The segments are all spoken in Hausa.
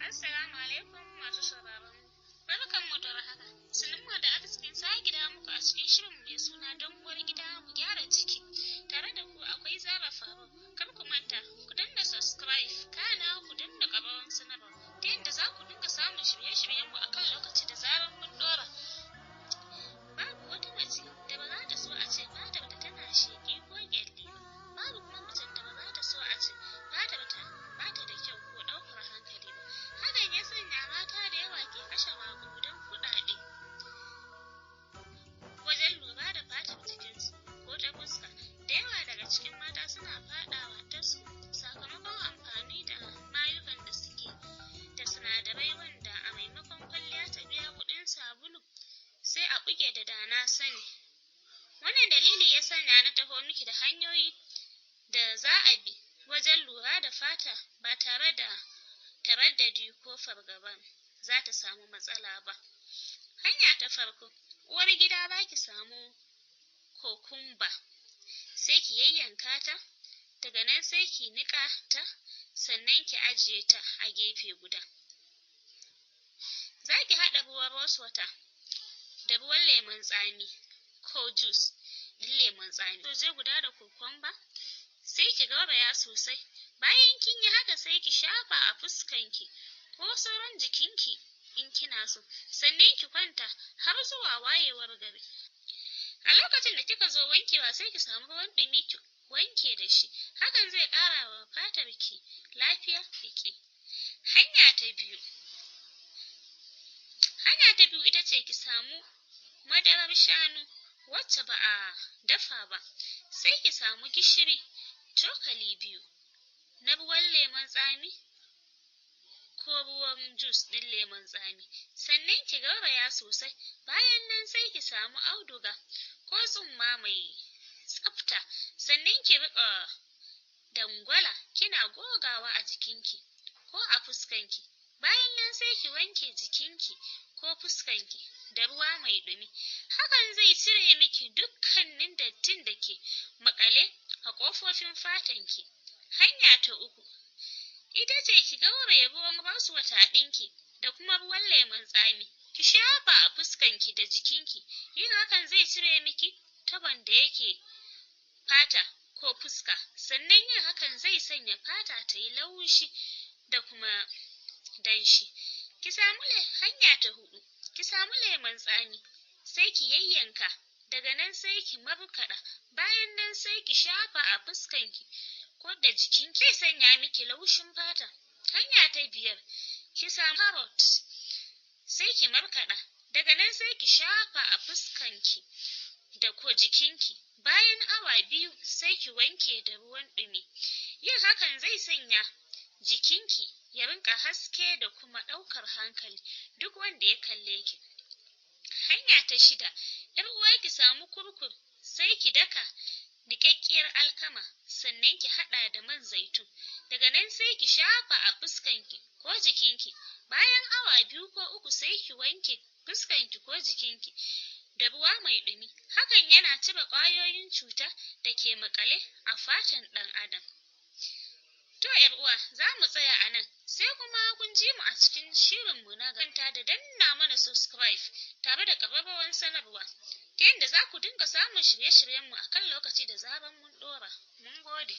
Assalamu alaikum masu sauraron mu. Barkanmu da warhaka. Sannunmu da arzikin sake dawo muku a cikin shirin mai suna don uwar gida ku gyara jiki. Tare da ku akwai Zara Faruk. Kar ku manta, ku danna subscribe, kana ku danna ƙararrawar sanarwa ta yadda za ku dinga samun shirye-shiryenmu a kan lokaci da zarar mun ɗora. Babu wata mace da ba za ta so a ce fatar ta tana sheƙi ko ƙyalli ba. Babu kuma macen da ba za ta so a ce fatar ta ba ta da kyau ko ɗaukar hankali ba. Hakan ya sanya mata da yawa ke kashe maƙudan kuɗaɗe wajen lura da fatar jikinsu ko ta fuska. Da yawa daga cikin mata suna faɗawa tasku sakamakon amfani da mayukan da suke da sinadarai wanda a maimakon kwalliya ta biya kuɗin sabulu sai a buge da dana sani. Wannan dalili ya sanya na taho miki da hanyoyi da za a bi wajen lura da fata ba tare da taraddadi ko fargaban za ta samu matsala ba. Hanya ta farko, uwar gida za ki samu kokumba, sai ki yayyanka ta, daga nan sai ki niƙa ta, sannan ki ajiye ta a gefe guda. Za ki haɗa ruwan rose water da ruwan lemon tsami ko juice ɗin lemon tsami. Waje guda da kokumba, sai ki gauraya sosai. Bayan kin yi haka sai ki shafa a fuskanki ko sauran jikinki in kina so, sannan ki kwanta har zuwa wayewar gari. A lokacin da kika zo wankewa sai ki samu ruwan ɗumi ki wanke da shi. Hakan zai ƙara wa fatarki lafiya da ƙi. Hanya ta biyu. Hanya ta biyu ita ce ki samu madarar shanu wacce ba a dafa ba, sai ki samu gishiri cokali biyu na ruwan lemon tsami ko ruwan juice ɗin lemon tsami, sannan ki gauraya sosai. Bayan nan sai ki samu auduga ko tsumma mai tsafta, sannan ki riƙa dangwala kina gogawa a jikinki ko a fuskanki. Bayan nan sai ki wanke jikinki ko fuskanki da ruwa mai ɗumi. Hakan zai cire miki dukkanin dattin da ke maƙale a ƙofofin fatanki. Hanya ta uku ita ce ki gauraya ruwan rose water ɗinki da kuma ruwan lemon tsami. Ki shafa a fuskanki da jikinki. Yin hakan zai cire miki tabon da yake fata ko fuska. Sannan yin hakan zai sanya fata ta yi laushi da kuma danshi. Ki samu hanya ta huɗu, ki samu lemon tsami, sai ki yayyanka, daga nan sai ki markaɗa, bayan nan sai ki shafa a fuskanki ko da jikinki, zai sanya miki laushin fata. Hanya ta biyar, ki samu carrot, sai ki markaɗa, daga nan sai ki shafa a fuskanki da ko jikinki. Bayan awa 2 sai ki wanke da ruwan ɗumi. Yin hakan zai sanya jikinki ya rinƙa haske da kuma ɗaukar hankali duk wanda ya kalle ki. Hanya ta shida, ‘yar uwa ki samu kurkur, sai ki daka niƙaƙƙiyar alkama, sannan ki haɗa da man zaitun. Daga nan sai ki shafa a fuskanki ko jikinki. Bayan awa 2 ko 3 sai ki wanke fuskanki ko jikinki da ruwa mai ɗumi. Hakan yana cire ƙwayoyin cuta da ke maƙale a fatan ɗan adam. To ‘yar uwa, za mu tsaya a nan, sai kuma kun ji mu a cikin shirinmu na ganta da danna mana subscribe tare da ƙararrawar sanarwa ta yadda za ku dinga samun shirye-shiryenmu a kan lokaci da zarar mun ɗora. Mun gode.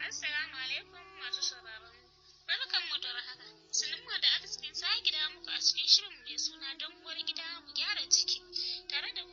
Assalamu alaikum masu sauraron mu. Barkanmu da warhaka. Sannunmu da arzikin sake dawo muku a cikin shirin mai suna don uwar gida ku gyara jiki. Tare da ku